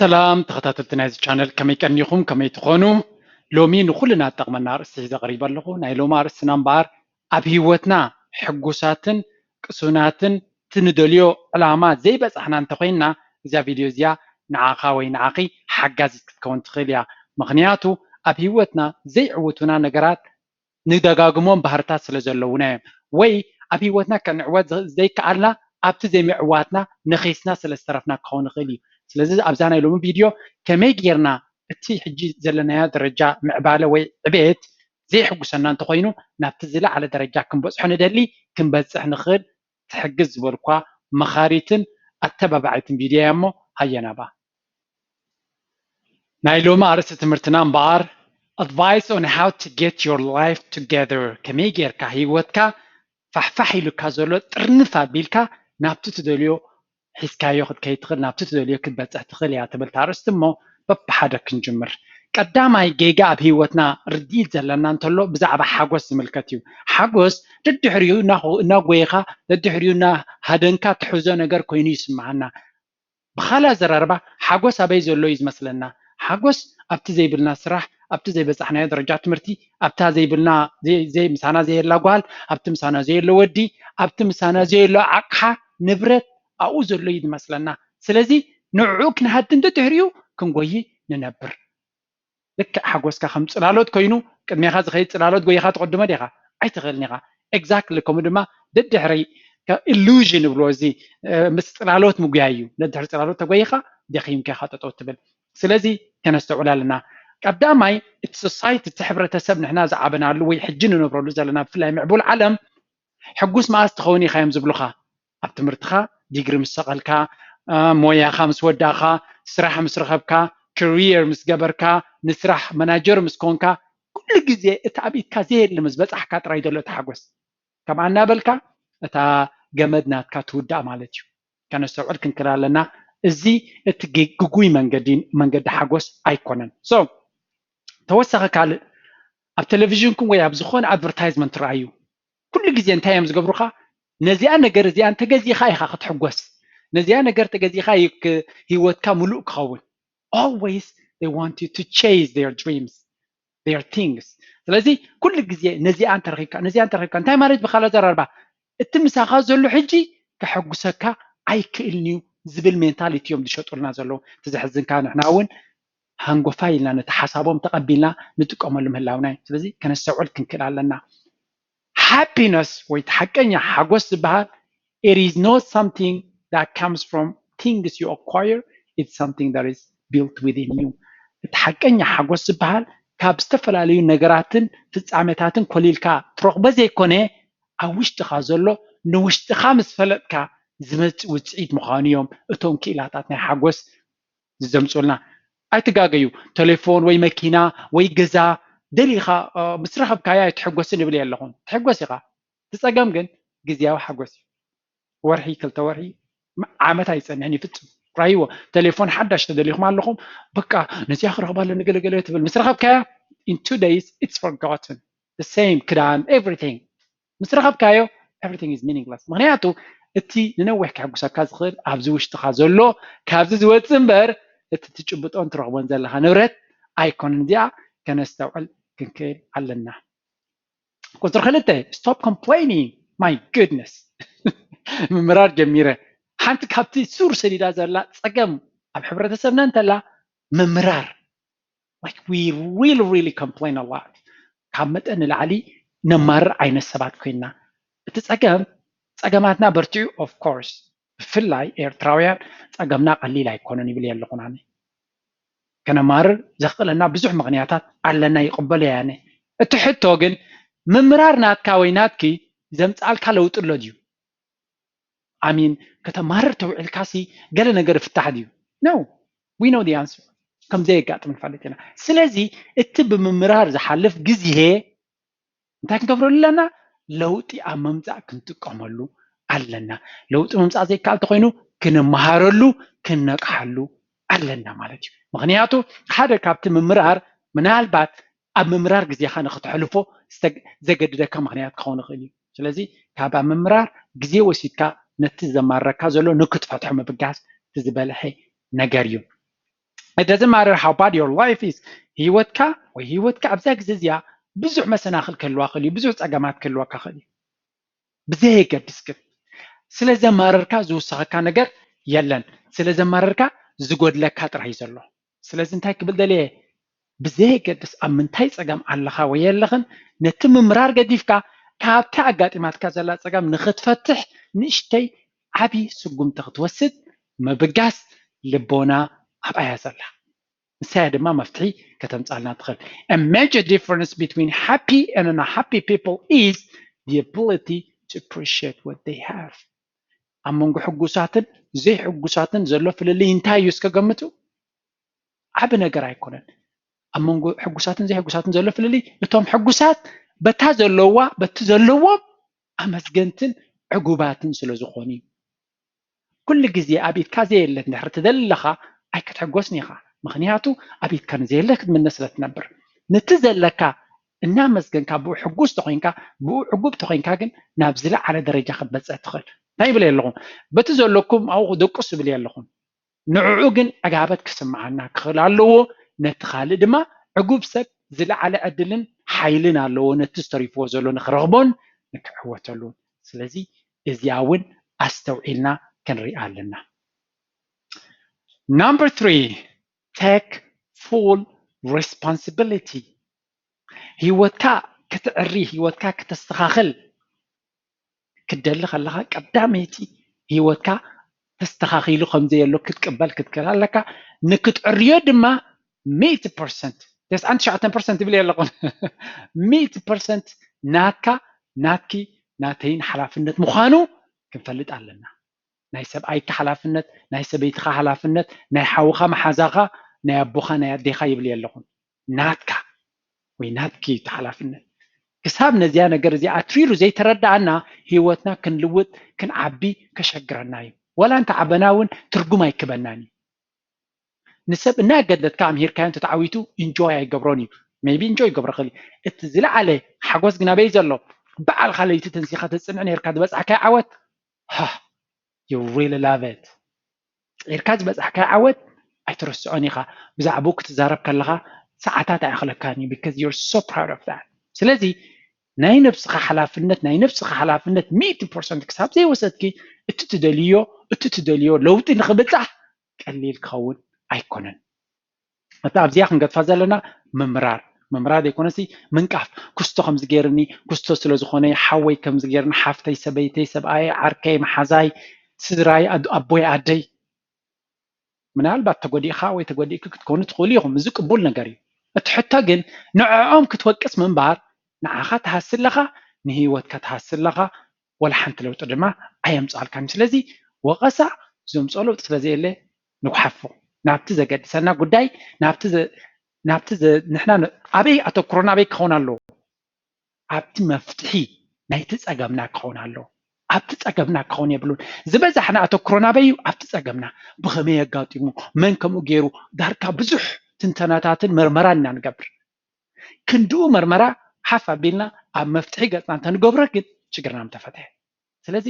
ሰላም ተኸታተልቲ ናይዚ ቻነል፣ ከመይ ቀኒኹም? ከመይ ትኾኑ? ሎሚ ንኹልና ዝጠቕመና ኣርእስቲ ሒዘ ቀሪበ ኣለኹ። ናይ ሎሚ ኣርእስትና እምበኣር ኣብ ህይወትና ሕጉሳትን ቅሱናትን እቲ ንደልዮ ዕላማ ዘይበጻሕና እንተኾይንና፣ እዚኣ ቪድዮ እዚኣ ንዓኻ ወይ ንዓኺ ሓጋዚት ክትከውን ትኽእል እያ። ምኽንያቱ ኣብ ህይወትና ዘይዕውቱና ነገራት ንደጋግሞም ባህርታት ስለ ዘለዉና እዮም። ወይ ኣብ ህይወትና ከንዕወት ዝ- ዘይከኣልና ኣብቲ ዘይምዕዋትና ነኺስና ስለ ዝተረፍና ክኸውን ይኽእል እዩ። ስለዚ ኣብዛ ናይ ሎሚ ቪድዮ ከመይ ጌርና እቲ ሕጂ ዘለናዮ ደረጃ ምዕባለ ወይ ዕቤት ዘይሕጉሰና እንተኾይኑ ናብቲ ዝለዓለ ደረጃ ክንበጽሖ ንደሊ ክንበጽሕ ንኽእል ትሕግዝ ዝበልኳ መኻሪትን ኣተባባዒትን ቪድዮ እያ እሞ ሃየ ናባ። ናይ ሎሚ ኣርእስቲ ትምህርትና እምበኣር advice on how to get your life together፣ ከመይ ጌርካ ህይወትካ ፋሕፋሕ ኢሉካ ዘሎ ጥርንፍ ኣቢልካ ናብቲ ትደልዮ ሒዝካዮ ክትከይድ ትኽእል፣ ናብቲ ትደልዮ ክትበጽሕ ትኽእል እያ ትብል እታ ኣርእስቲ። እሞ በብሓደ ክንጅምር። ቀዳማይ ጌጋ ኣብ ህይወትና ርድኢት ዘለና እንተሎ ብዛዕባ ሓጎስ ዝምልከት እዩ። ሓጎስ ደድሕሪኡ እናኹ- እናጎየኻ ደድሕሪኡ እናሃደንካ ትሕዞ ነገር ኮይኑ ይስምዓና። ብኻልእ ኣዘራርባ ሓጎስ ኣበይ ዘሎ እዩ ዝመስለና? ሓጎስ ኣብቲ ዘይብልና ስራሕ፣ ኣብቲ ዘይበጻሕናዮ ደረጃ ትምህርቲ፣ ኣብታ ዘይብልና ዘይ- ዘይ- ምሳና ዘየላ ጓል፣ ኣብቲ ምሳና ዘየሎ ወዲ፣ ኣብቲ ምሳና ዘየሎ ኣቕሓ ንብረት ኣብኡ ዘሎ እዩ ዝመስለና። ስለዚ ንዕኡ ክንሃድን ደድሕሪኡ ክንጎይ ንነብር። ልክዕ ሓጎስካ ከም ጽላሎት ኮይኑ ቅድሜኻ ዝኸይድ ጽላሎት ጎይኻ ትቕድሞ ዲኻ? ኣይትኽእልን ኢኻ። ኤግዛክትሊ ከምኡ ድማ ደድሕሪ ኢሉዥን ይብሎ እዚ ምስ ጽላሎት ምጉያይ እዩ። ደድሕሪ ጽላሎት ተጎይኻ ደኺምካ ኢኻ ጠጠው ትብል። ስለዚ ከነስተውዕል ኣለና። ቀዳማይ እቲ ሶሳይቲ፣ እቲ ሕብረተሰብ ንሕና ዝዓበናሉ ወይ ሕጂ ንነብረሉ ዘለና ብፍላይ ምዕቡል ዓለም ሕጉስ መኣስ ትኸውን ኢኻ እዮም ዝብሉኻ። ኣብ ትምህርትኻ ዲግሪ ምስ ሰቐልካ፣ ሞያኻ ምስ ወዳእኻ፣ ስራሕ ምስ ረኸብካ፣ ክሪየር ምስ ገበርካ፣ ንስራሕ መናጀር ምስ ኮንካ፣ ኩሉ ግዜ እቲ ኣብ ኢድካ ዘየለ ምስ በጻሕካ ጥራይ ዘሎ እቲ ሓጎስ። ከምኣ እናበልካ እታ ገመድ ናትካ ትውዳእ ማለት እዩ። ከነስተውዕል ክንክል ኣለና። እዚ እቲ ግ- ግጉይ መንገዲ መንገዲ ሓጎስ ኣይኮነን። So ተወሳኺ ካልእ ኣብ ቴሌቪዥንኩም ወይ ኣብ ዝኾነ ኣድቨርታይዝመንት ትረኣዩ ኩሉ ግዜ እንታይ እዮም ዝገብሩኻ? ነዚኣ ነገር እዚኣ እንተገዚእኻ ኢኻ ክትሕጎስ፣ ነዚኣ ነገር ተገዚእኻ እዩ ክ- ህይወትካ ምሉእ ክኸውን። Always they want you to chase their dreams, their things. ስለዚ ኩሉ ግዜ ነዚኣ እንተረኺብካ ነዚኣ እንተረኺብካ እንታይ ማለት ብኻልእ ኣዘራርባ እቲ ምሳኻ ዘሎ ሕጂ ከሐጉሰካ ኣይክእልን እዩ ዝብል ሜንታሊቲ እዮም ዝሸጡልና ዘለዉ። እቲ ዘሕዝንካ ንሕና እውን ሃንጎፋይ ኢልና ነቲ ሓሳቦም ተቐቢልና ንጥቀመሉ ምህላውና እዩ። ስለዚ ከነስተውዕል ክንክእል ኣለና። ሃፒነስ ወይ እቲ ሓቀኛ ሓጎስ ዝበሃል it is not something that comes from things you acquire, it's something that is built within you። እቲ ሓቀኛ ሓጎስ ዝበሃል ካብ ዝተፈላለዩ ነገራትን ፍጻሜታትን ኮሊልካ ትረኽቦ ዘይኮነ ኣብ ውሽጥኻ ዘሎ ንውሽጥኻ ምስ ፈለጥካ ዝመጽእ ውጽኢት ምዃኑ እዮም እቶም ክኢላታት ናይ ሓጎስ ዘምፁልና። ኣይትጋገዩ። ቴሌፎን ወይ መኪና ወይ ገዛ ደሊኻ ምስ ረኸብካያ ኣይትሕጎስን ይብል የለኹን። ትሕጎስ ኢኻ። እቲ ፀገም ግን ግዝያዊ ሓጎስ እዩ። ወርሒ ክልተ ወርሒ ዓመት ኣይፀንሕን እዩ ፍፁም። ራይዎ ቴሌፎን ሓዳሽ ተደሊኹም ኣለኹም በቃ ነዚኣ ክረኽባ ኣለኒ ገለገለ ትብል ምስ ረኸብካያ in two days it's forgotten። The same ክዳን everything ምስ ረኸብካዮ everything is meaningless። ምክንያቱ እቲ ንነዊሕ ከሕጉሰካ ዝኽእል ኣብዚ ውሽጥኻ ዘሎ ካብዚ ዝወፅእ እምበር እቲ ትጭብጦን ትረኽቦን ዘለኻ ንብረት ኣይኮነን። እዚኣ ከነስተውዕል ክንክእል ኣለና። ቁፅሪ ክልተ stop complaining። My goodness ምምራር ጀሚረ። ሓንቲ ካብቲ ሱር ሰዲዳ ዘላ ፀገም ኣብ ሕብረተሰብና እንተላ ምምራር። Like we really really complain a lot። ካብ መጠን ንላዕሊ ነማርር ዓይነት ሰባት ኮይንና። እቲ ፀገም ፀገማትና በርቲዑ of course ብፍላይ ኤርትራውያን ፀገምና ቀሊል ኣይኮነን ይብል የለኹን ኣነ። ከነማርር ዘኽእለና ብዙሕ ምኽንያታት ኣለና ይቕበሎ እየ ኣነ። እቲ ሕቶ ግን ምምራር ናትካ ወይ ናትኪ ዘምፅኣልካ ለውጢ ኣሎ ድዩ? ኣሚን ከተማርር ተውዒልካሲ ገለ ነገር ፍታሕ ድዩ? No we know the answer። ከም ዘየጋጥም ንፈልጥ ኢና። ስለዚ እቲ ብምምራር ዝሓልፍ ግዜ እንታይ ክንገብረሉ ኣለና? ለውጢ ኣብ ምምፃእ ክንጥቀመሉ ኣለና። ለውጢ ምምፃእ ዘይከኣል ተኮይኑ ክንመሃረሉ ክንነቅሓሉ ኣለና ማለት እዩ። ምክንያቱ ሓደ ካብቲ ምምራር ምናልባት ኣብ ምምራር ግዜኻ ንክትሕልፎ ዘገድደካ ምክንያት ክኸውን ይኽእል እዩ። ስለዚ ካብ ኣብ ምምራር ግዜ ወሲድካ ነቲ ዘማርረካ ዘሎ ንክትፈትሖ ምብጋስ እቲ ዝበለሐ ነገር እዩ። It doesn't matter how bad your life is. ህይወትካ ወይ ህይወትካ ኣብዛ ግዜ እዚኣ ብዙሕ መሰናኽል ክህልዋ ክእል እዩ፣ ብዙሕ ፀገማት ክህልወካ ክእል እዩ። ብዘየገድስ ግን ስለ ዘማረርካ ዝውሰኸካ ነገር የለን። ስለ ዘማረርካ ዝጎድለካ ጥራይ ዘሎ። ስለዚ እንታይ ክብል ደልየ፣ ብዘየገድስ ኣብ ምንታይ ፀገም ኣለኻ ወይ የለኽን፣ ነቲ ምምራር ገዲፍካ ካብታ ኣጋጢማትካ ዘላ ፀገም ንኽትፈትሕ ንእሽተይ ዓብዪ ስጉምቲ ክትወስድ ምብጋስ ልቦና ኣብኣያ ዘላ። ንሳያ ድማ መፍትሒ ከተምፃልና ትኽእል። A major difference between happy and unhappy people is the ability to appreciate what they have. ኣብ መንጎ ሕጉሳትን ዘይሕጉሳትን ዘሎ ፍልልይ እንታይ እዩ እስከ ገምቱ? ዓቢ ነገር ኣይኮነን። ኣብ መንጎ ሕጉሳትን ዘይሕጉሳትን ዘሎ ፍልልይ፣ እቶም ሕጉሳት በታ ዘለዋ በቲ ዘለዎም ኣመስገንትን ዕጉባትን ስለ ዝኾኑ እዩ። ኩሉ ግዜ ኣብ ኢድካ ዘየለ እንድሕር ትደሊ ኣለኻ ኣይክትሕጎስን ኢኻ። ምኽንያቱ ኣብ ኢድካ ንዘየለ ክትምነ ስለ ትነብር። ነቲ ዘለካ እናመስገንካ ብኡ ሕጉስ ተኾይንካ፣ ብኡ ዕጉብ ተኾይንካ ግን ናብ ዝለዓለ ደረጃ ክትበጽሕ ትኽእል። እንታይ ይብል ኣለኹም? በቲ ዘለኩም ኣብኡ ደቁስ ይብል ኣለኹም። ንዕኡ ግን ዕጋበት ክስምዓና ክኽእል ኣለዎ። ነቲ ካልእ ድማ ዕጉብ ሰብ ዝለዓለ ዕድልን ሓይልን ኣለዎ ነቲ ዝተሪፍዎ ዘሎ ንክረኽቦን ንክዕወተሉን። ስለዚ እዚኣ እውን ኣስተውዒልና ክንሪኣ ኣለና። Number three, take full responsibility. ህይወትካ ክትዕሪ፣ ህይወትካ ክተስተኻኽል ክትደሊ ከለኻ ቀዳመይቲ ህይወትካ ተስተኻኺሉ ከም ዘየሎ ክትቅበል ክትክእል ኣለካ። ንክትዕርዮ ድማ ሚእቲ ፐርሰንት፣ ተስዓን ትሽዓተን ፐርሰንት ይብል ኣለኹን፣ ሚእቲ ፐርሰንት ናትካ፣ ናትኪ፣ ናተይን ሓላፍነት ምዃኑ ክንፈልጥ ኣለና። ናይ ሰብኣይካ ሓላፍነት፣ ናይ ሰበይትኻ ሓላፍነት፣ ናይ ሓውኻ መሓዛኻ፣ ናይ ኣቦኻ ናይ ኣዴኻ ይብል ኣለኹን። ናትካ ወይ ናትኪ እቲ ሓላፍነት። ክሳብ ነዚኣ ነገር እዚኣ ኣትሪሩ ዘይተረዳኣና ህይወትና ክንልውጥ ክንዓቢ ከሸግረና እዩ። ወላ እንተዓበና እውን ትርጉም ኣይክበናን እዩ። ንሰብ እናገደድካ ኣምሂርካዮ እንተተዓዊቱ ኢንጆይ ኣይገብሮን እዩ። ሜይቢ ኢንጆይ ይገብሮ ክእል እዩ። እቲ ዝለዓለ ሓጎስ ግን ኣበይ ዘሎ? በዓልካ ለይቲ ተንሲኻ ተፅንዕ ነርካ ዝበፅሕካዮ ዓወት ሃ you really love it። ፂዒርካ ዝበፅሕካዮ ዓወት ኣይትረስዖን ኢኻ። ብዛዕባኡ ክትዛረብ ከለኻ ሰዓታት ኣይኣኽለካን እዩ because you're so proud of that። ስለዚ ናይ ነብስኻ ሓላፍነት ናይ ነብስኻ ሓላፍነት ሚእቲ ፐርሰንት ክሳብ ዘይወሰድኪ እቲ ትደልዮ እቲ ትደልዮ ለውጢ ንኽብፃሕ ቀሊል ክኸውን ኣይኮነን። እታ ኣብዚኣ ክንገድፋ ዘለና ምምራር ምምራር ዘይኮነሲ ምንቃፍ። ክስቶ ከምዚ ገይርኒ ክስቶ ስለ ዝኾነ ሓወይ ከምዚ ገይርኒ ሓፍተይ ሰበይተይ ሰብኣይ ዓርከይ መሓዛይ ስድራይ ኣድ- ኣቦይ ኣደይ ምናልባት ተጎዲእኻ ወይ ተጎዲእኪ ክትኮኑ ትኽእሉ ኢኹም። እዚ ቅቡል ነገር እዩ። እቲ ሕቶ ግን ንዕኦም ክትወቅስ ምንባር ንዓኻ ትሃሲ ኣለኻ፣ ንህይወትካ ትሃሲ ኣለኻ፣ ወላ ሓንቲ ለውጢ ድማ ኣየምፅኣልካን። ስለዚ ወቐሳ ዘምፅኦ ለውጢ ስለ ዘየለ ንጉሓፎ ናብቲ ዘገድሰና ጉዳይ ናብቲ ዘ- ናብቲ ዘ- ንሕና ን- ኣበይ ኣተኩሮና ኣበይ ክኸውን ኣለዎ? ኣብቲ መፍትሒ ናይቲ ፀገምና ክኸውን ኣለዎ። ኣብቲ ፀገምና ክኸውን የብሉን። ዝበዛሕና ኣተኩሮና ኣበይ እዩ? ኣብቲ ፀገምና ብኸመይ ኣጋጢሙ መን ከምኡ ገይሩ ዳርካ ብዙሕ ትንተናታትን መርመራን ኢና ንገብር። ክንድኡ መርመራ ሓፍ ኣቢልና ኣብ መፍትሒ ገፅና እንተንገብሮ ግን ችግርና ምተፈትሐ። ስለዚ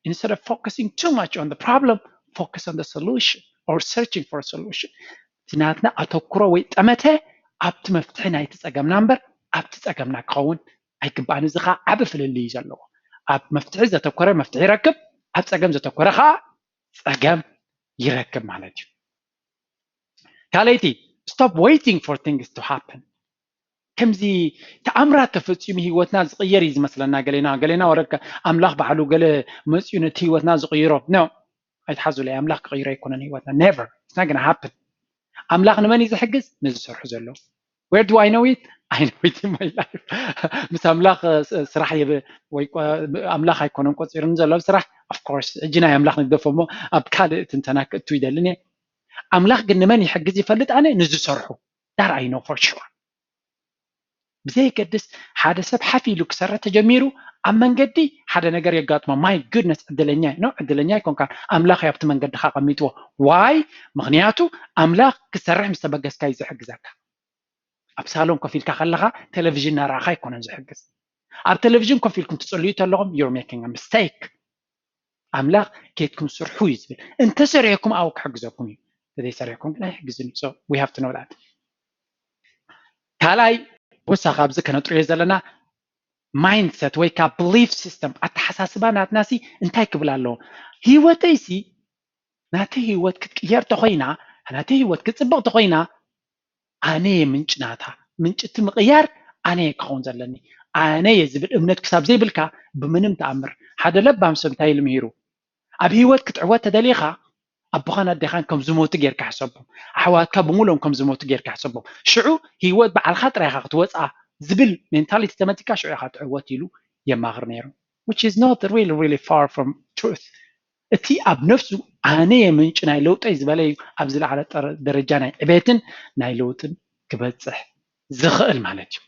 instead of focusing too much on the problem, focus on the solution or searching for a solution። እቲ ናትና ኣተኩሮ ወይ ጠመተ ኣብቲ መፍትሒ ናይቲ ፀገምና እምበር ኣብቲ ፀገምና ክኸውን ኣይግባእን። እዚ ከዓ ዓቢ ፍልልይ እዩ ዘለዎ። ኣብ መፍትሒ ዘተኮረ መፍትሒ ይረክብ፣ ኣብ ፀገም ዘተኮረ ከዓ ፀገም ይረክብ ማለት እዩ። ካልኣይቲ stop waiting for things to happen። ከምዚ ተኣምራት ተፈፂሙ ህይወትና ዝቕየር እዩ ዝመስለና። ገሌና ገሌና ወረድካ ኣምላኽ ባዕሉ ገለ መፅኡ ነቲ ህይወትና ዝቕይሮ no ኣይትሓዙለይ። ኣምላኽ ክቕይሮ ኣይኮነን ህይወትና never it's not gonna happen። ኣምላኽ ንመን እዩ ዝሕግዝ? ንዝሰርሑ ዘለዉ። Where do I know it? I know it in my life። ምስ ኣምላኽ ስራሕ ወይ ኣምላኽ ኣይኮነን ቆፂሩኒ ዘሎ ኣብ ስራሕ of course ሕጂ ናይ ኣምላኽ ንግደፎ እሞ ኣብ ካልእ ትንተና ክእቱ ይደልን እየ። ኣምላኽ ግን ንመን ይሕግዝ ይፈልጥ ኣነ ንዝሰርሑ that I know for sure። ብዘየገድስ ሓደ ሰብ ሓፍ ኢሉ ክሰርሕ ተጀሚሩ ኣብ መንገዲ ሓደ ነገር የጋጥሞ my goodness ዕድለኛ no ዕድለኛ ኣይኮንካ ኣምላኽ እዩ ኣብቲ መንገድኻ ኣቐሚጥዎ። ዋይ ምኽንያቱ ኣምላኽ ክሰርሕ ምስ ተበገስካ እዩ ዝሕግዘካ። ኣብ ሳሎን ኮፍ ኢልካ ከለኻ ቴሌቪዥን እናረኣኻ ኣይኮነን ዝሕግዝ። ኣብ ቴሌቪዥን ኮፍ ኢልኩም ትፅልዩ ተለኹም you're making a mistake። ኣምላኽ ኬድኩም ስርሑ እዩ ዝብል። እንተሰሪሕኩም ኣብኡ ክሕግዘኩም እዩ። ተዘይሰሪሕኩም ግን ኣይሕግዝን እዩ። So we have to know that። ካልኣይ ወሳኺ ኣብዚ ከነጥርዮ ዘለና mindset ወይ ከዓ belief system ኣተሓሳስባ ናትናሲ እንታይ ክብል ኣለዎ? ህይወተይሲ ናተይ ህይወት ክትቅየር ተኾይና፣ ናተይ ህይወት ክትፅብቕ ተኾይና ኣነ እየ ምንጭ ናታ። ምንጭ እቲ ምቕያር ኣነ እየ ክኸውን ዘለኒ። ኣነ እየ ዝብል እምነት ክሳብ ዘይብልካ ብምንም ተኣምር። ሓደ ለባም ሰብ እንታይ ኢሉ ምሂሩ? ኣብ ህይወት ክትዕወት ተደሊኻ ኣቦኻን ኣዴኻን ከም ዝሞቱ ጌርካ ሕሰቦም። ኣሕዋትካ ብምሉኦም ከም ዝሞቱ ጌርካ ሕሰቦም። ሽዑ ህይወት ባዕልኻ ጥራይ ኢኻ ክትወፅኣ ዝብል ሜንታሊቲ ተመፂካ ሽዑ ኢኻ ትዕወት ኢሉ የማኽር ነይሩ። Which is not really, really far from truth። እቲ ኣብ ነፍሱ ኣነ እየ ምንጪ ናይ ለውጠይ ዝበለ እዩ ኣብ ዝለዓለ ጠረ- ደረጃ ናይ ዕቤትን ናይ ለውጥን ክበፅሕ ዝኽእል ማለት እዩ።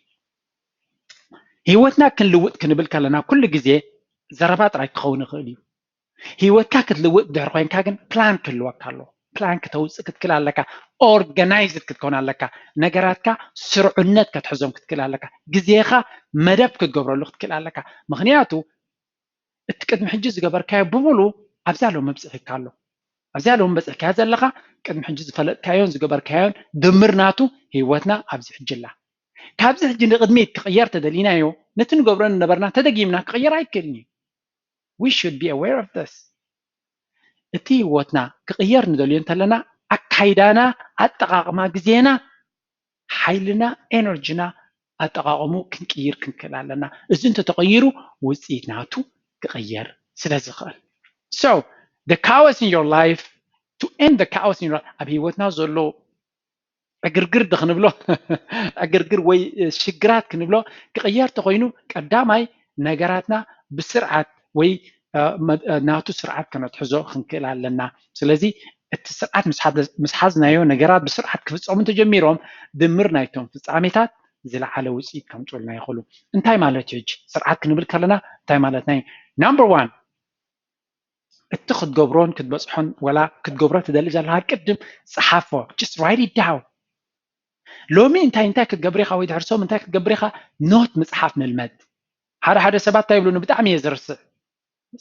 ህይወትና ክንልውጥ ክንብል ከለና ኩሉ ግዜ ዘረባ ጥራይ ክኸውን ይኽእል እዩ። ህይወትካ ክትልውጥ ድሕሪ ኮይንካ ግን ፕላን ክህልወካ ኣለዎ። ፕላን ክተውፅእ ክትክእል ኣለካ። ኦርጋናይዝድ ክትከውን ኣለካ። ነገራትካ ስርዑነት ክትሕዞም ክትክእል ኣለካ። ግዜኻ መደብ ክትገብረሉ ክትክእል ኣለካ። ምክንያቱ እቲ ቅድሚ ሕጂ ዝገበርካዮ ብምሉ ኣብዛ ሎሚ ኣብፅሕካ ኣሎ። ኣብዚኣ ሎም በፂሕካያ ዘለኻ ቅድሚ ሕጂ ዝፈለጥካዮን ዝገበርካዮን ድምር ናቱ ህይወትና ኣብዚ ሕጂ ኣላ። ካብዚ ሕጂ ንቕድሚት ክቕየር ተደሊናዮ ነቲ ንገብሮ ንነበርና ተደጊምና ክቕየር ኣይክእልን እዩ። We should be aware of this። እቲ ህይወትና ክቕየር ንደልዮ እንተለና ኣካይዳና፣ ኣጠቓቕማ ግዜና፣ ሓይልና፣ ኤነርጂና ኣጠቓቕሙ ክንቅይር ክንክእል ኣለና። እዚ እንተተቐይሩ ውፅኢት ናቱ ክቕየር ስለ ዝኽእል። So the chaos in your life, to end the chaos in your life፣ ኣብ ህይወትና ዘሎ ዕግርግር ዶ ክንብሎ ዕግርግር ወይ ሽግራት ክንብሎ ክቕየር ተኾይኑ ቀዳማይ ነገራትና ብስርዓት ወይ ናቱ ስርዓት ከነትሕዞ ክንክእል ኣለና። ስለዚ እቲ ስርዓት ምስ ሓዝናዮ ነገራት ብስርዓት ክፍፀሙ እንተጀሚሮም ድምር ናይቶም ፍፃሜታት ዝለዓለ ውፅኢት ከምፅኡልና ይኽእሉ። እንታይ ማለት እዩ? ሕጂ ስርዓት ክንብል ከለና እንታይ ማለትና እዩ? ናምበር ዋን እቲ ክትገብሮን ክትበፅሖን ወላ ክትገብሮ ትደሊ ዘለካ ቅድም ፀሓፎ። Just write it down። ሎሚ እንታይ እንታይ ክትገብር ኢኻ ወይ ድሕር ሶም እንታይ ክትገብር ኢኻ? ኖት ምፅሓፍ ንልመድ። ሓደ ሓደ ሰባት እንታይ ይብሉኒ ብጣዕሚ እየ ዝርስዕ።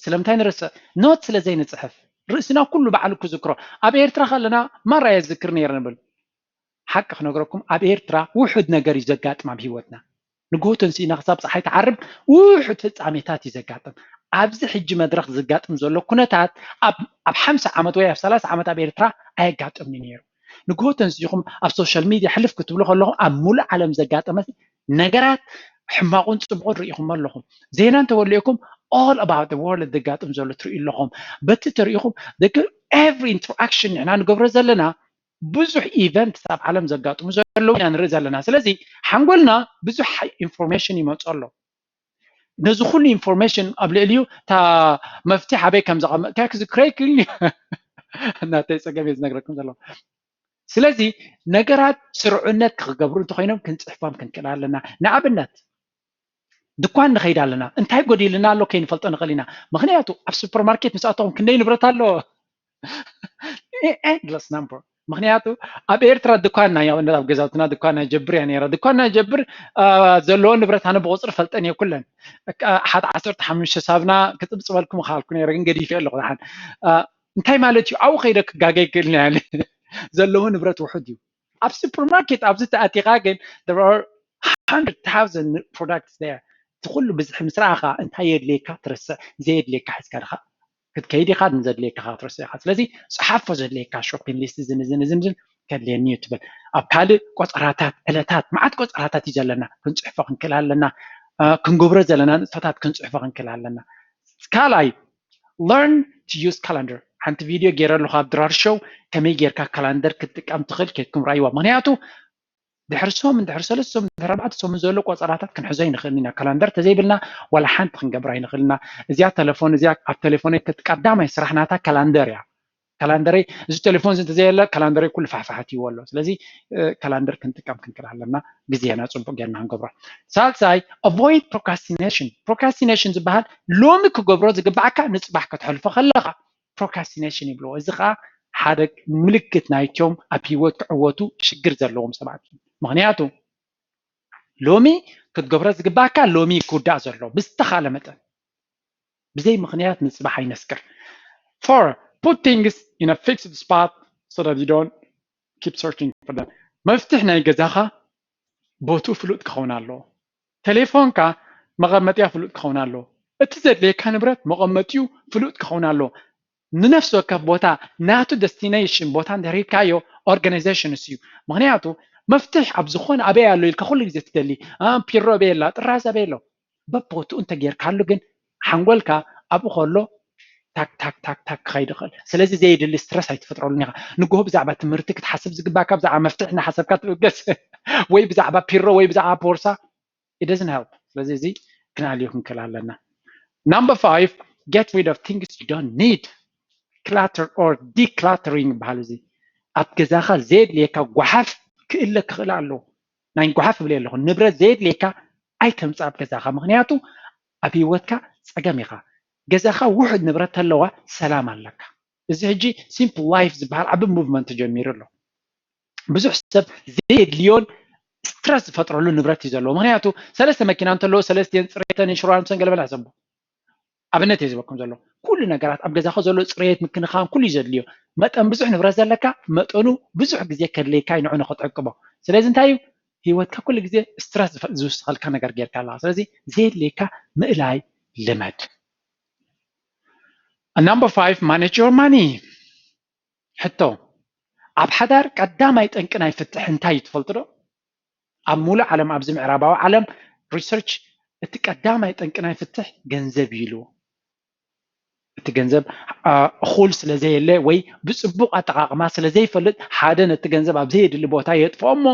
ስለምንታይ ንርስዕ? ኖት ስለ ዘይንፅሕፍ። ርእስና ኩሉ ባዕሉ ክዝክሮ። ኣብ ኤርትራ ከለና ማራ እየ ዝዝክር ነይረ ንብል። ሓቂ ክነግረኩም ኣብ ኤርትራ ውሑድ ነገር እዩ ዘጋጥም ኣብ ህይወትና። ንግሆ ተንሲእና ክሳብ ፀሓይ ትዓርብ ውሑድ ፍፃሜታት እዩ ዘጋጥም። ኣብዚ ሕጂ መድረክ ዝጋጥም ዘሎ ኩነታት ኣብ ኣብ ሓምሳ ዓመት ወይ ኣብ ሰላሳ ዓመት ኣብ ኤርትራ ኣየጋጥምን እዩ ነይሩ። ንግሆ ተንሲእኹም ኣብ ሶሻል ሚድያ ሕልፍ ክትብሉ ከለኹም ኣብ ሙሉእ ዓለም ዘጋጠመ ነገራት ሕማቑን ፅቡቑን ርኢኹም ኣለኹም። ዜና እንተወሊእኩም all about the world ዘጋጥም ዘሎ ትርእዩ ኣለኹም። በቲ ተሪኢኹም ደቂ every interaction ንሕና ንገብሮ ዘለና ብዙሕ ኢቨንት ኣብ ዓለም ዘጋጥሙ ዘለዉ ኢና ንርኢ ዘለና። ስለዚ ሓንጎልና ብዙሕ ኢንፎርሜሽን ይመፁ ኣሎ። ነዚ ኩሉ ኢንፎርሜሽን ኣብ ልዕሊኡ እታ መፍትሒ ኣበይ ከም ዘቐመጥካ ክዝክረ ይክእል እዩ። እናተይ ፀገም እየ ዝነግረኩም ዘለኹ። ስለዚ ነገራት ስርዑነት ክገብሩ እንተኮይኖም ክንፅሕፎም ክንክእል ኣለና። ንኣብነት ድኳን ንኸይድ ኣለና እንታይ ጎዲልና ኣሎ ከይንፈልጦ ንኽእል ኢና። ምክንያቱ ኣብ ሱፐርማርኬት ምስ ኣተኹም ክንደይ ንብረት ኣሎ? Endless number። ምክንያቱ ኣብ ኤርትራ ድኳን ናይ ኣብነት ኣብ ገዛውትና ድኳን ናይ ጀብር እያ ነይራ። ድኳን ናይ ጀብር ዘለዎ ንብረት ኣነ ብቁፅሪ ፈልጠን እየ ኩለን ሓደ ዓሰርተ ሓሙሽተ ሳብና ክፅብፅበልኩም ክሃልኩ ነይረ ግን ገዲፈ ኣለኹ። ደሓን እንታይ ማለት እዩ ኣብኡ ከይደ ክጋገ ይክእል ና ዘለዉ ንብረት ውሑድ እዩ። ኣብ ሱፐርማርኬት ኣብዚ ተኣቲኻ ግን there are hundred thousand products there። እቲ ኩሉ ብዝሒ ምስ ረኣኻ እንታይ የድልየካ ትርስዕ፣ ዘየድልየካ ሒዝካ ድኻ ክትከይድ ኢኻ፣ ንዘድልየካ ክትርስዕ ኢኻ። ስለዚ ፀሓፎ ዘድልየካ ሾፒን ሊስት እዝን እዝን እዝን እዝን ከድልየኒ እዩ ትብል። ኣብ ካልእ ቆፀራታት ዕለታት መዓት ቆፀራታት እዩ ዘለና ክንፅሕፎ ክንክእል ኣለና። ክንገብሮ ዘለና ንጥፈታት ክንፅሕፎ ክንክእል ኣለና። ካልኣይ learn to use calendar። ሓንቲ ቪድዮ ገይረ ኣለኹ ኣብ ድራር ሾው ከመይ ጌርካ ካላንደር ክትጥቀም ትኽእል ከድኩም ረኣይዋ። ምክንያቱ ድሕሪ ሰሙን ድሕሪ ሰለስተ ሰሙን ድሕሪ ኣርባዕተ ሰሙን ዘሎ ቆፀራታት ክንሕዞ ኣይንኽእልን ኢና። ካላንደር ተዘይብልና ዋላ ሓንቲ ክንገብር ኣይንኽእልን ኢና። እዚኣ ተለፎን እዚኣ ኣብ ተሌፎነይ ቀዳማይ ስራሕ ናታ ካላንደር እያ። ካላንደረይ እዚ ቴሌፎን እዚ እንተዘየለ ካላንደረይ ኩሉ ፋሕፋሕ ኣትይዎ ኣሎ። ስለዚ ካላንደር ክንጥቀም ክንክእል ኣለና። ግዜና ፅቡቅ ጌርና ክንገብሮ። ሳልሳይ avoid procrastination። Procrastination ዝበሃል ሎሚ ክገብሮ ዝግባዕካ ንፅባሕ ከተሕልፎ ከለካ procrastination ይብልዎ። እዚ ከዓ ሓደ ምልክት ናይቶም ኣብ ሂወት ክዕወቱ ሽግር ዘለዎም ሰባት እዩ። ምክንያቱ ሎሚ ክትገብሮ ዝግባካ ሎሚ ክውዳእ ዘሎ ብዝተኻለ መጠን ብዘይ ምክንያት ንፅባሕ ኣይነስክር። Four, put things in a fixed spot so that you don't keep searching for them. መፍትሕ ናይ ገዛኻ ቦትኡ ፍሉጥ ክኸውን ኣለዎ። ቴሌፎንካ መቐመጥያ ፍሉጥ ክኸውን ኣለዎ። እቲ ዘድልየካ ንብረት መቐመጢኡ ፍሉጥ ክኸውን ኣለዎ። ንነፍሲ ወከፍ ቦታ ናቱ ደስቲኔሽን ቦታ እንተሪካዮ ኦርጋናይዜሽን እዩ። ምክንያቱ መፍትሕ ኣብ ዝኾነ ኣበይ ኣሎ ኢልካ ኩሉ ግዜ ትደሊ። ፒሮ ኣበይ ኣላ፣ ጥራዝ ኣበይ ኣሎ፣ በቦትኡ እንተጌርካሉ ግን ሓንጎልካ ኣብኡ ከሎ ታክ ታክ ታክ ታክ ክኸይድ ይኽእል። ስለዚ ዘየድሊ ስትረስ ኣይትፈጥረሉን ኢኻ። ንግሆ ብዛዕባ ትምህርቲ ክትሓስብ ዝግባካ ብዛዕባ መፍትሕ እናሓሰብካ ትብገስ ወይ ብዛዕባ ፒሮ ወይ ብዛዕባ ቦርሳ it doesn't help። ስለዚ እዚ ክነልዮ ክንክእል ኣለና። Number five, get rid of things you don't need. Clutter or decluttering ይበሃል። እዚ ኣብ ገዛኻ ዘየድልየካ ጓሓፍ ክእለ ክኽእል ኣለዎ። ናይ ጓሓፍ እብል ኣለኹ። ንብረት ዘየድልየካ ኣይተምፅእ ኣብ ገዛኻ። ምክንያቱ ኣብ ህይወትካ ፀገም ኢኻ። ገዛኻ ውሑድ ንብረት ተለዋ ሰላም ኣለካ። እዚ ሕጂ ሲምፕል ላይፍ ዝበሃል ዓቢ ሙቭመንት ተጀሚሩ ኣሎ። ብዙሕ ሰብ ዘየድልዮን ስትረስ ዝፈጥረሉ ንብረት እዩ ዘለዎ። ምክንያቱ ሰለስተ መኪና እንተለዎ ሰለስቲአን ፅሬተን ኢንሹራንስን ገለበላ ዘቦ ኣብነት እየ ዝበኩም ዘሎ። ኩሉ ነገራት ኣብ ገዛኻ ዘሎ ፅሬት ምክንኻን ኩሉ እዩ ዘድልዮ። መጠን ብዙሕ ንብረት ዘለካ መጠኑ ብዙሕ ግዜ ከድልየካ እዩ ንዑ ንክትዕቅቦ። ስለዚ እንታይ እዩ ህይወትካ ኩሉ ግዜ ስትረስ ዝፈ- ዝውስኸልካ ነገር ጌርካ ኣለካ። ስለዚ ዘየድልየካ ምእላይ ልመድ። Number five, manage your money. ሕቶ፣ ኣብ ሓዳር ቀዳማይ ጠንቂ ናይ ፍትሕ እንታይ እዩ ትፈልጡ ዶ? ኣብ ሙሉእ ዓለም ኣብዚ ምዕራባዊ ዓለም ሪሰርች እቲ ቀዳማይ ጠንቂ ናይ ፍትሕ ገንዘብ እዩ ኢልዎ። እቲ ገንዘብ እኹል ስለ ዘየለ ወይ ብፅቡቕ ኣጠቓቕማ ስለ ዘይፈልጥ ሓደ ነቲ ገንዘብ ኣብ ዘየድሊ ቦታ የጥፍኦ እሞ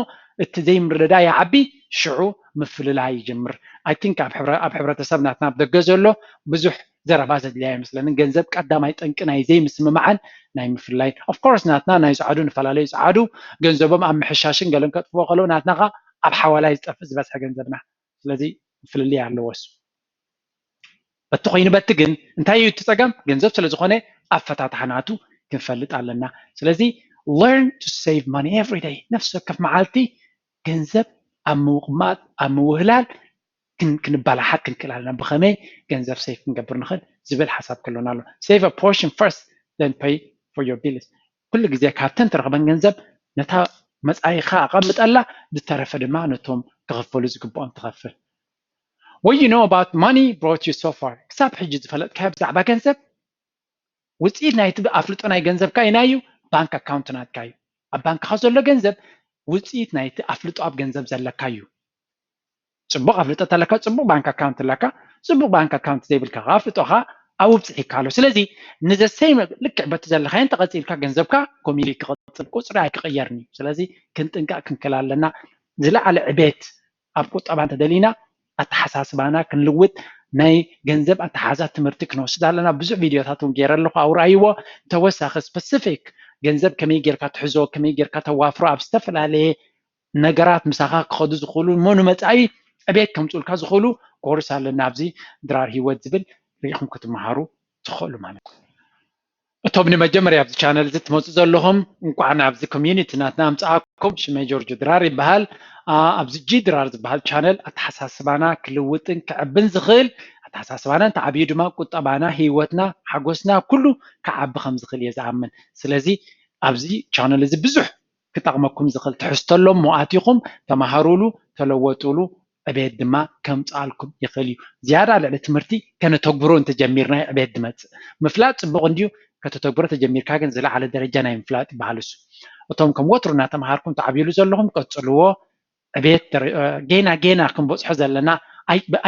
እቲ ዘይምርድዳእ ይዓቢ፣ ሽዑ ምፍልላይ ይጅምር። I think ኣብ ሕብረተሰብ ናትና ኣብ ደገ ዘሎ ብዙሕ ዘረባ ዘድልያ ኣይመስለንን። ገንዘብ ቀዳማይ ጠንቂ ናይ ዘይምስምማዕን ናይ ምፍልላይን። Of course ናትና ናይ ፃዕዱ ንፈላለዩ ፃዕዱ ገንዘቦም ኣብ ምሕሻሽን ገለን ከጥፍዎ ከለዉ ናትና ኸ ኣብ ሓዋላይ ዝጠፍእ ዝበዝሐ ገንዘብና። ስለዚ ፍልልይ ኣለዎ እሱ። በቲ ኮይኑ በቲ ግን እንታይ እዩ እቲ ፀገም? ገንዘብ ስለ ዝኾነ ኣፈታትሓ ናቱ ክንፈልጥ ኣለና። ስለዚ learn to save money every day። ነፍሲ ወከፍ መዓልቲ ገንዘብ ኣብ ምቕማጥ ኣብ ምውህላል ክንባላሓት ክንክእል ኣለና። ብኸመይ ገንዘብ ሴፍ ክንገብር ንኽእል ዝብል ሓሳብ ክህልወና ኣሎ። Save a portion first, then pay for your bills። ኩሉ ግዜ ካብተን ትረኽበን ገንዘብ ነታ መፃኢኻ ኣቐምጠላ፣ ዝተረፈ ድማ ነቶም ክኽፈሉ ዝግብኦም ትኸፍል። What you know about money brought you so far? ክሳብ ሕጂ ዝፈለጥካዮ ብዛዕባ ገንዘብ ውፅኢት ናይቲ ኣፍልጦ ናይ ገንዘብካ እዩ ናዩ ባንክ ኣካውንት ናትካ እዩ። ኣብ ባንክኻ ዘሎ ገንዘብ ውፅኢት ናይቲ ኣፍልጦ ኣብ ገንዘብ ዘለካ እዩ። ፅቡቕ ኣፍልጦ ተለካ፣ ፅቡቕ ባንክ ኣካውንት ኣለካ፣ ፅቡቕ ባንክ ኣካውንት ዘይብልካ ኣፍልጦኻ ኣብኡ ብፅሒካ ኣሎ። ስለዚ ንዘሰይመ ልክዕ በቲ ዘለካዮ እንተቐፂልካ ገንዘብካ ኮሚሉ ክቕፅል ቁፅሪ ኣይክቕየርን እዩ። ስለዚ ክንጥንቀቕ ክንክእል ኣለና። ዝለዓለ ዕቤት ኣብ ቁጠባ እንተደሊና ኣተሓሳስባና ክንልውጥ ናይ ገንዘብ ኣተሓዛ ትምህርቲ ክንወስድ ኣለና። ብዙሕ ቪድዮታት እውን ገይረ ኣለኹ፣ ኣብኡ ረኣይዎ። ተወሳኺ ስፐሲፊክ ገንዘብ ከመይ ጌርካ ትሕዞ፣ ከመይ ጌርካ ተዋፍሮ ኣብ ዝተፈላለየ ነገራት ምሳኻ ክኸዱ ዝኽእሉ እሞ ንመፃኢ ዕቤት ከምፅኡልካ ዝኽእሉ ኮርስ ኣለና ኣብዚ ድራር ህይወት ዝብል ርኢኹም ክትመሃሩ ትኽእሉ ማለት እዩ። እቶም ንመጀመርያ ኣብዚ ቻነል እዚ ትመፁ ዘለኹም እንቋዕ ናብዚ ኮሚዩኒቲ ናትና ኣምፃኣኩም። ሽመይ ጆርጆ ድራር ይበሃል። ኣብዚ ጂ ድራር ዝበሃል ቻነል ኣተሓሳስባና ክልውጥን ክዕብን ዝኽእል ኣተሓሳስባና እንተዓብዩ ድማ ቁጠባና፣ ህይወትና፣ ሓጎስና ኩሉ ክዓቢ ከም ዝኽእል እየ ዝኣምን። ስለዚ ኣብዚ ቻነል እዚ ብዙሕ ክጠቕመኩም ዝኽእል ትሕዝቶ ኣሎ እሞ ኣቲኹም ተማሃሩሉ፣ ተለወጡሉ፣ ዕቤት ድማ ከምፅኣልኩም ይኽእል እዩ። ዝያዳ ልዕሊ ትምህርቲ ከነተግብሮ እንተጀሚርና እዩ ዕቤት ዝመፅእ። ምፍላጥ ፅቡቕ እንድዩ፣ ከተተግብሮ ተጀሚርካ ግን ዝለዓለ ደረጃ ናይ ምፍላጥ ይበሃል እሱ። እቶም ከም ወትሩ እናተምሃርኩም ትዓብዩሉ ዘለኹም ቀፅልዎ። ዕቤት ገና ገና ክንበፅሖ ዘለና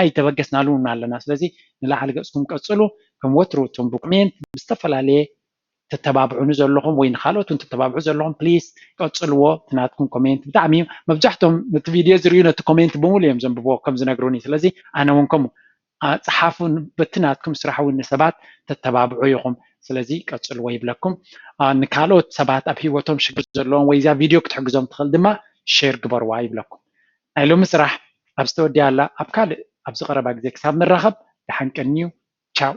ኣይተበገስናሉ እውን ኣለና። ስለዚ ንላዕሊ ገፅኩም ቀፅሉ። ከም ወትሩ እቶም ብኮሜንት ብዝተፈላለየ ተተባብዑኒ ዘለኹም ወይ ንካልኦት እውን ተተባብዑ ዘለኹም ፕሊስ ቀፅልዎ። እቲ ናትኩም ኮሜንት ብጣዕሚ እዩ። መብዛሕትኦም ነቲ ቪድዮ ዝርእዩ ነቲ ኮሜንት ብምሉ እዮም ዘንብብዎ ከም ዝነግሩኒ። ስለዚ ኣነ እውን ከምኡ ጸሓፉ። በቲ ናትኩም ስራሕ እውን ንሰባት ተተባብዑ ኢኹም። ስለዚ ቀፅልዎ ይብለኩም። ንካልኦት ሰባት ኣብ ህይወቶም ሽግር ዘለዎም ወይ እዛ ቪድዮ ክትሕግዞም ትኽእል ድማ ሼር ግበርዋ ይብለኩም። ናይ ሎሚ ስራሕ ኣብዚ ተወዲኣ ኣላ። ኣብ ካልእ ኣብዚ ቀረባ ግዜ ክሳብ ንራኸብ ደሓን ቀንዩ። ቻው።